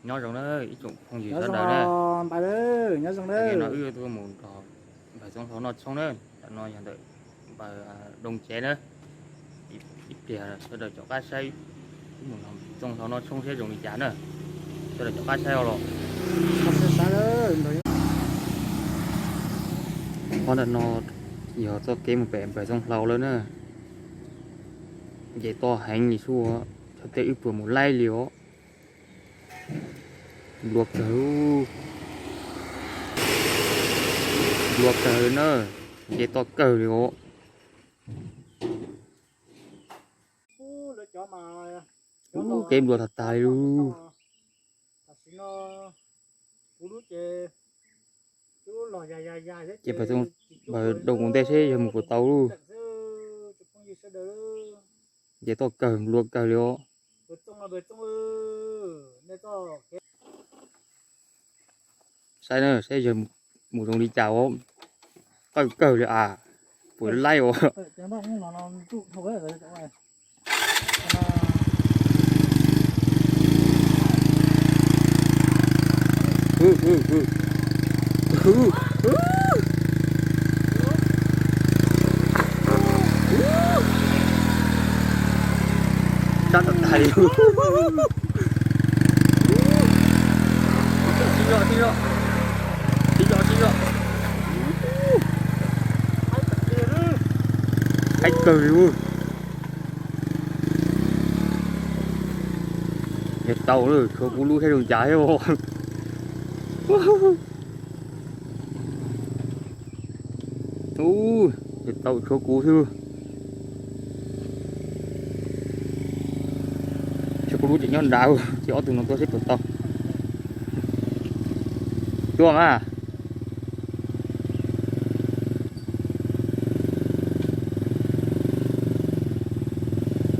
Nyob zoo na ib tsoom phooj ywg sawv daws na. Tam no wb tuaj mus nrog npawg Txooj Hlau noj tshoob na. Tam no yog ntawm npawg Doo Cev na. Ib pliag sawv daws caum qab saib, wb mus nrog Txooj Hlau noj tshoob seb zoo li cas na. Sawv daws caum qab saib os los. Qhov ntawm no yog txoj kev mus pem npawg Txooj Hlau lawm na. Nce toj heev li sub, xyov tej wb puas mus laib li os. Nplua kawg, nplua kawg na, nce toj kawg li os. Ub, kev nplua tag tag li lub. Ces npawg Doo kuv ntej seb yog mus puas tau lub. Nce toj kawg nplua kawg li os. Saib na saib yog mus zoo li cas os. Qawj kawg li as, puas laib os. Sab tag tag li. Tib yom, tib yom, tib yom, tib yom. Haib kawg li. Yog tau lawm, tshuav kuv lub thiab zoo cas thiab. Ub, yog tau tshuav kuv xwb. Tshuav kuv lub tseem nyob nrad, ces ob tug no tuaj seb puas tau. Tuaj mas.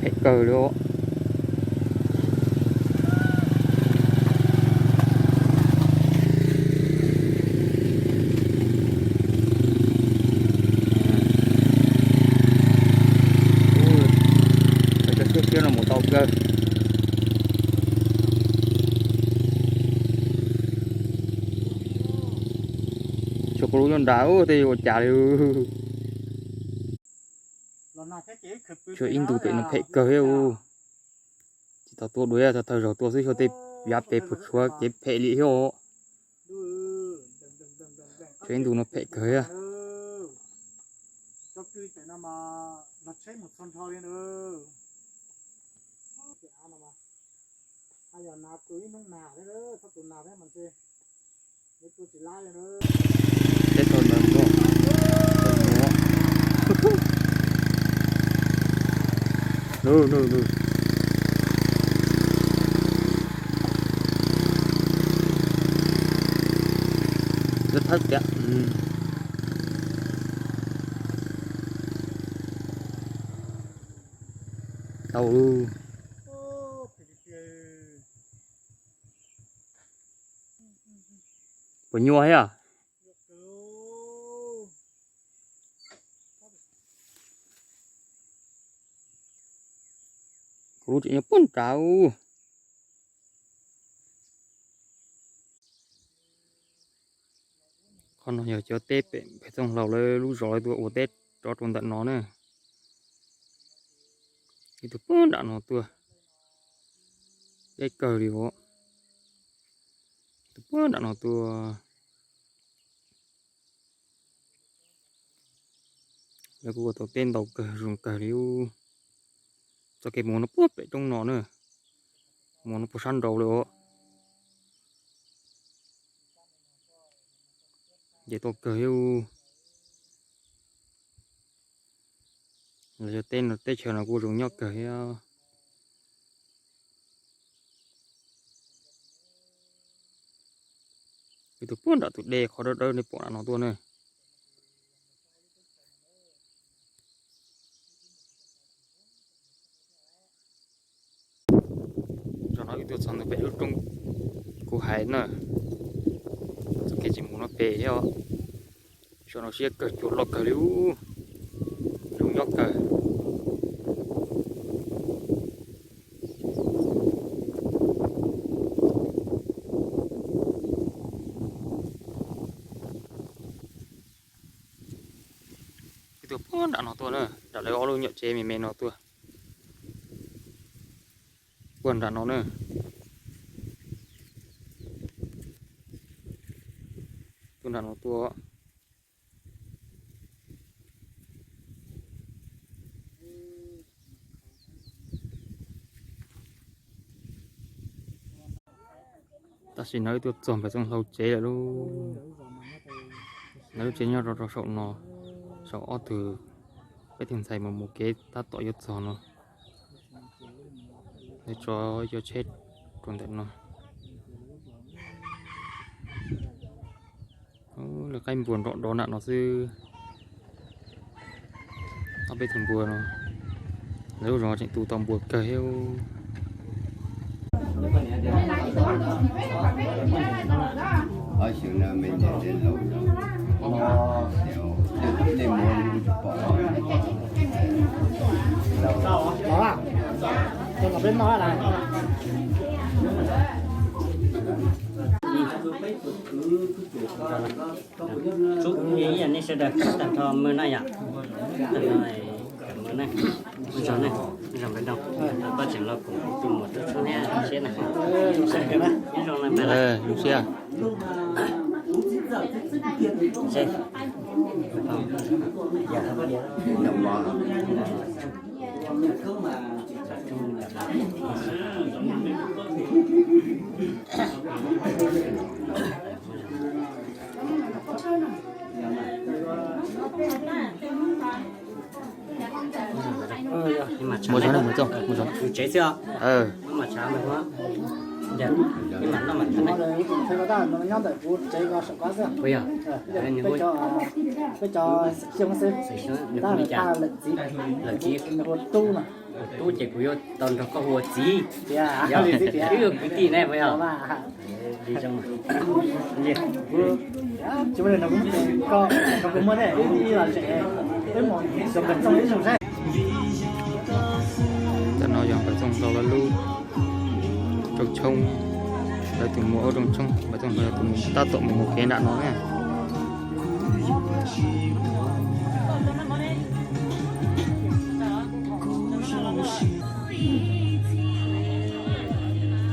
Phem kawg li. Cov siab siab no mus tau kawg. Tshuav kuv lub nyob nrad, tej yuav ua cas li. Tshuav ib ntu pem no phem kawg thiab. Tsis tau tuaj dua, thaum thawj zaug tuaj xwb xyov tej yav pem puas tshuav kev phem li thiab os. Tshuav ib ntu no phem kawg thiab. Teb tau ntawd npua. Nws, nws, nws. Lawv thawb tias tau lawm. Puas nyuaj thiab? Kuv lub tseem nyob puag nrad. Qhov no yog cov teb pem Npawg Txooj Hlau lawv lub zos, lawv tuaj ua teb rov rau ntawm no na. Ib tug puag nram no tuaj, deb kawg li os. Tus puag nram no tuaj. Lawv kuj ua tau teb ntau kawg zoo kawg li. Txoj kev mus no puag pem roob no na, mus no puag sab nraud lawm os. Nce toj kawg thiab. Los yog teb no teb chaws no kuj zoo nyob kawg thiab. Ib tug puag nram tus dej qhov dawb dawb nej pom nram no tuaj na. Zaum no wb tuaj txog ntawm pem lub roob kuv hais na, txoj kev tsis mus no pem thiab. Zaum no siab kawg, cua loj kawg li ub, zoo nyob kawg. Tuaj puag nram no tuaj na, nram lawv ob lub nyuam tsev me me no tuaj. Puag nram no na. Tuaj nram no tuaj. Tam sim no wb tuaj txog Npawg Txooj Hlau tsev lawm lauj. Lawv lub tsev nyob rau rau saum no, saum ob tug, peb tug ntxhais mus mus kev tab tom yuav txog no. Lawv tso cov tsheb rau ntawm no. Lawv qaib npua nrom dov nram no xwb. Ob peb tug npua no, lawv lub zos tseem tu tau npua kawg thiab. Tsuj ib yam nej sawv daws tag nrho mus na yom. Tag nrho mus na, mus zog na, mus zog npawg Doog, koj tseem los koom tus muam tub tshoob thiab siab na. Nyob zoo na, lub siab. Mus tsev xwb. Peb cov xyoo xwb, tab sis lawm txiv, nws hu tub no. Ua tub ces kuv yuav tau nrog koj hu ua txiv. Yog, wb yog kwv tij ne puas yog? Li zoo. Tsis muaj li no kuv muab tes koj, kuv muab tej ib los tsev, wb mus xyuas Npawg Txooj ib zaug saib. Cov no yog Npawg Txooj Hlau lawv lub rooj tshoob, lawv tus muam ua rooj tshoob, Npawg Txooj Hlau yog tus muam tab tom mus mus kev nram no na.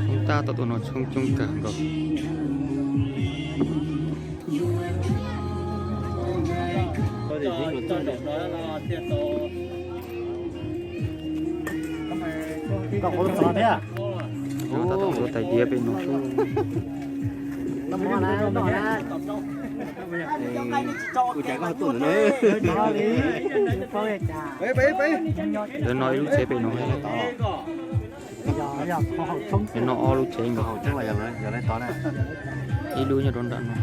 Tshoob tab tom tuaj no tshoob coob kawg nkaus. Tab tom ua tais diav pem no xwb. Lawv no ib lub tsev pem no. Lawv no ob lub tsev nkaus. Ib lub nyob rau nram no.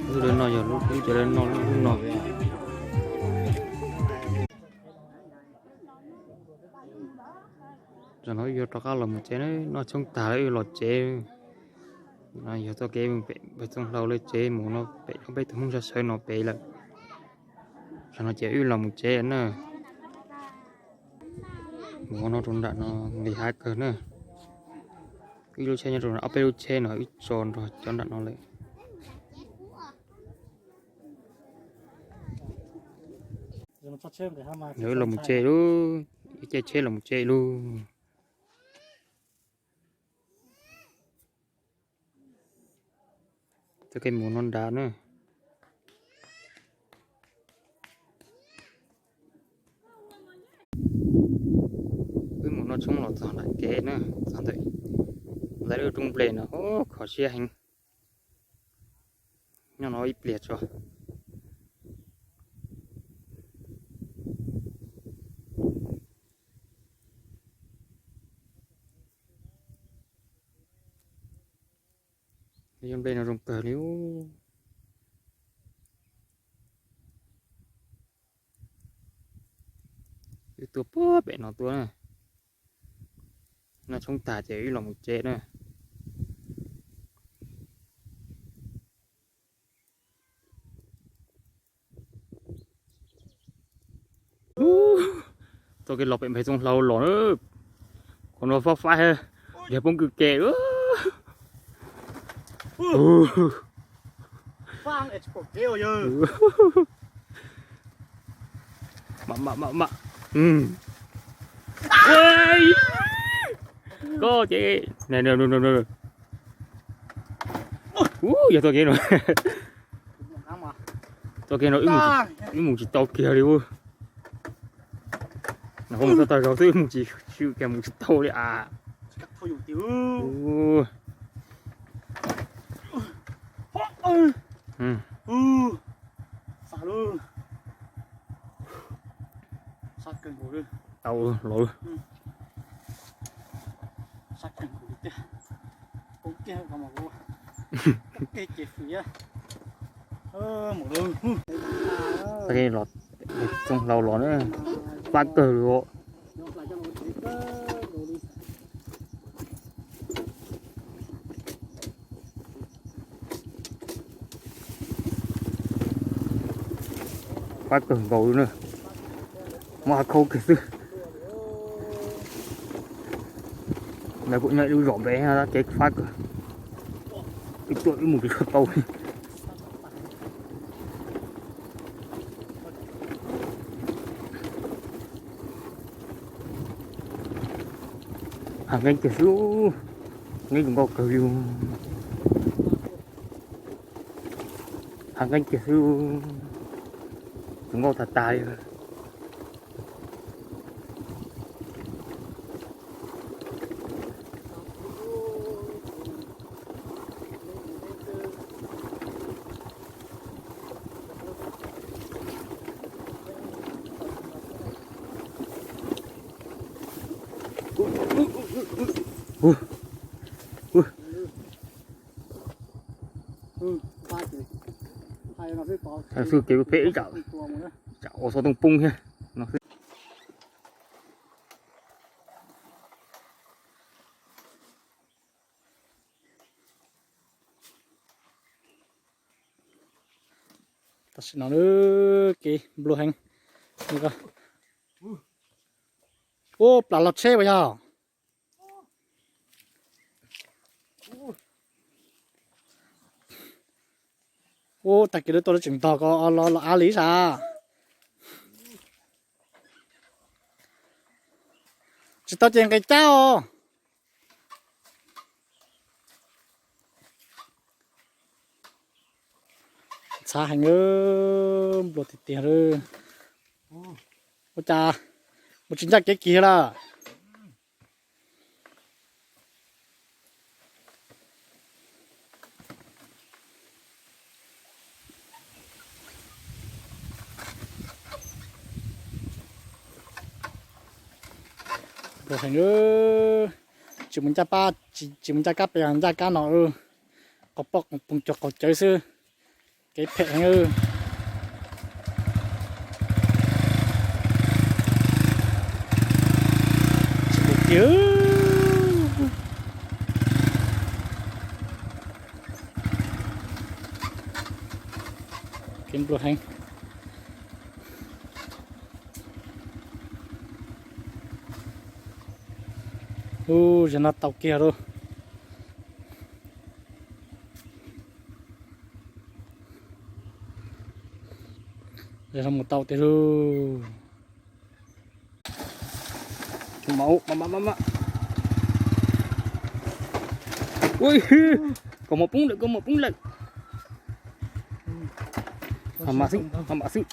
Lub lawv no yog lub, lub cov lawv no, lub no. Zaum no wb yuav rov qab los mus tsev na, noj tshoob tag lawm wb los tsev. No yog txoj kev pem Npawg Txooj Hlau lawv tsev mus no pem, peb tus Hmoob sawv sawv no pem lawm. Zaum no ces wb los mus tsev na. Mus no rau nram no nqis hav kawg na. Ib lub tsheb nyob rau ob peb lub tsheb no wb tso nrog cov nram no lawm. Yog wb los mus tsev lauj, wb caij tsheb los mus tsev lauj. Txoj kev mus no nrad na. Wb mus noj tshoob los txog nram kev na, txog ntawm lawv lub rooj nplej no, kho siab heev. Nyob no ib pliag tso. Lub rooj nplej no zoo kawg li. Wb tuaj puag pem no tuaj na. Noj tshoob tag ces wb los mus tsev na. Txoj kev los pem Npawg Txooj Hlau los, qhov no fab fab, diag poob kws kem. Faj es tsis pom kev os yawg. Mam mam mam mam. Koj ces, yog txoj kev no, txoj kev no wb mus tsis tau kiag li. Mus txog tag zog xwb mus tsis, kiag mus tsis tau li as. Tau los. Txoj kev los, txoj hlau los na, fab kawg li os. Fab kawg nkaus li na, muab hav khaub kiag xwb. Ntawd kuj nyob ib lub zos npe, kev fab kawg, wb tuaj wb mus tsis tau li. Hav nqeeb kiag xwb, nqeeb zoo nkauj kawg li. Hav nqeeb kiag xwb, zoo nkauj tag tag li. Xwb kev phem ib tsam, tsam ua xov tooj poob thiab no xwb. Tam sim no kev nplua heev. Ua plas los tsheb puas yog? Ua tag kis lawv tuaj lawv tseem ntog ko los los av li sav. Tsis tau ces nqis cab os. Ntxhab heev, nplua tiag tiag li. Ua cas mus tsis ncaj kev kiag lawm. Nplua heev, tsis mus ncaj pab, tsis mus ncaj kab pes, ncaj kab no, qos poj qos poog cuag qaug cawv xwb. Kev phem heev. Tsis mus kiag. Kev nplua heev. Ub, zaum no tau kiag lauj. Zaum no mus tau tiag lauj. Ui, kaus mom poob lawm, kaus mom poob lawm. Mam xwb, mam xwb.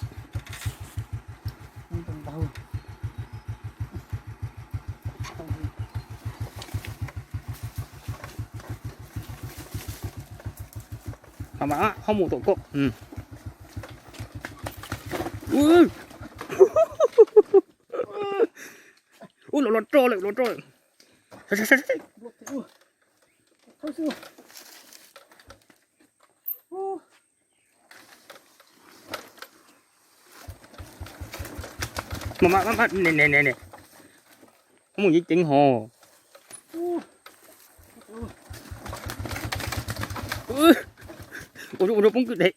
Mam mam, ho mus tom koj. Ub, los los roj lawm, los roj lawm. Mam mam, ne ne ne ne. Mus yeej ceev hos. Ua ua poob kwj deg.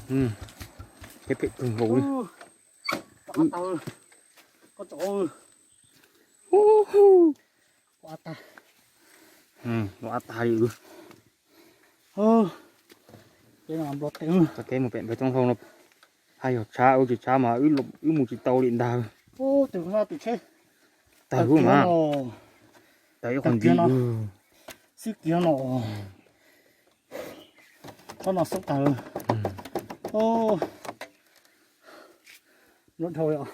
Phem phem kawg nkaus li. Los av tag li. Txoj kev mus pem npawg Txooj Hlau no, haj yog tshab ua tsis tshab mas wb mus tsis tau li ntag. Tawg mas, tawg ib qho ntxiv xwb kiag no. Tsob no xub tawg. Npluav dhau li os.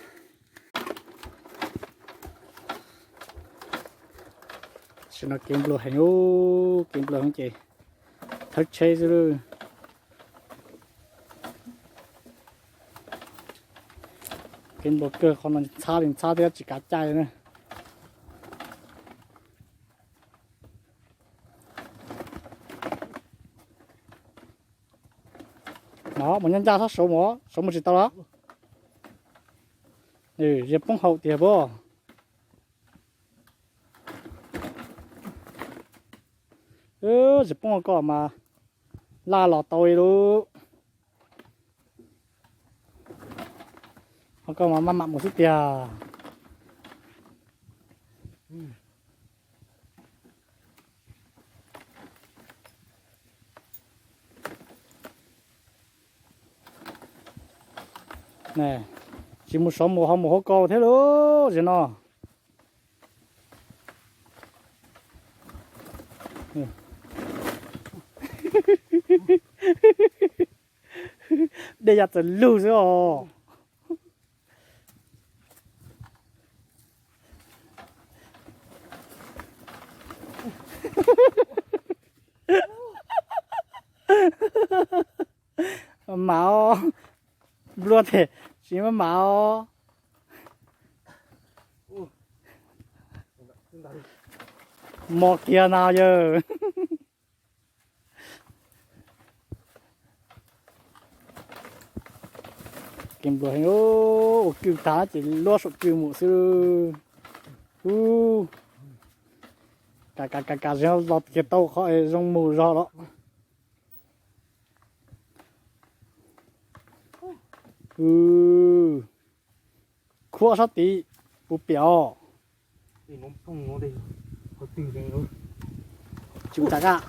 Tam sim no kev npluav heev, kev npluav heev ces thawb tsheb xwb lawm. Kev npluav kawg, qhov no ntxhab li ntxhab thiab tsis kav caij na. No mus nyob ncaj sab saud mus, saud mus tsis tau los. Ze poob hauv tiag puas? Ze poob hauv ko mas laj los tau li lub. Hauv ko mas maj mam mus xwb tiag. Tsis mus saud mus ho mus hauv ko thiab lauj, zem no. Dej ya txawm lug xwb os. Mam os, nplua tes tsis maj mam os. Mos kiag na yawg. Kev npluav heev, ua kwj tag ces luab saum kwj mus xwb. Ub, kav kav kav kav, los kiag tau qhov zoo mus zog los. Khuab sab tid puas piam os. Tsis ua cas.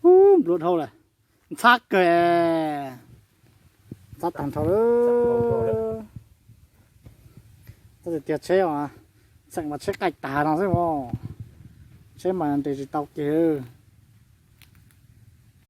Ub, npluav dhau lawm. Ntxhab kawg. Ntxhab tag nrho lawm. Tab tias tsheb os, txheem mas tsheb qaij tag no xwb os. Tsheb mas nres tsis tau kiag.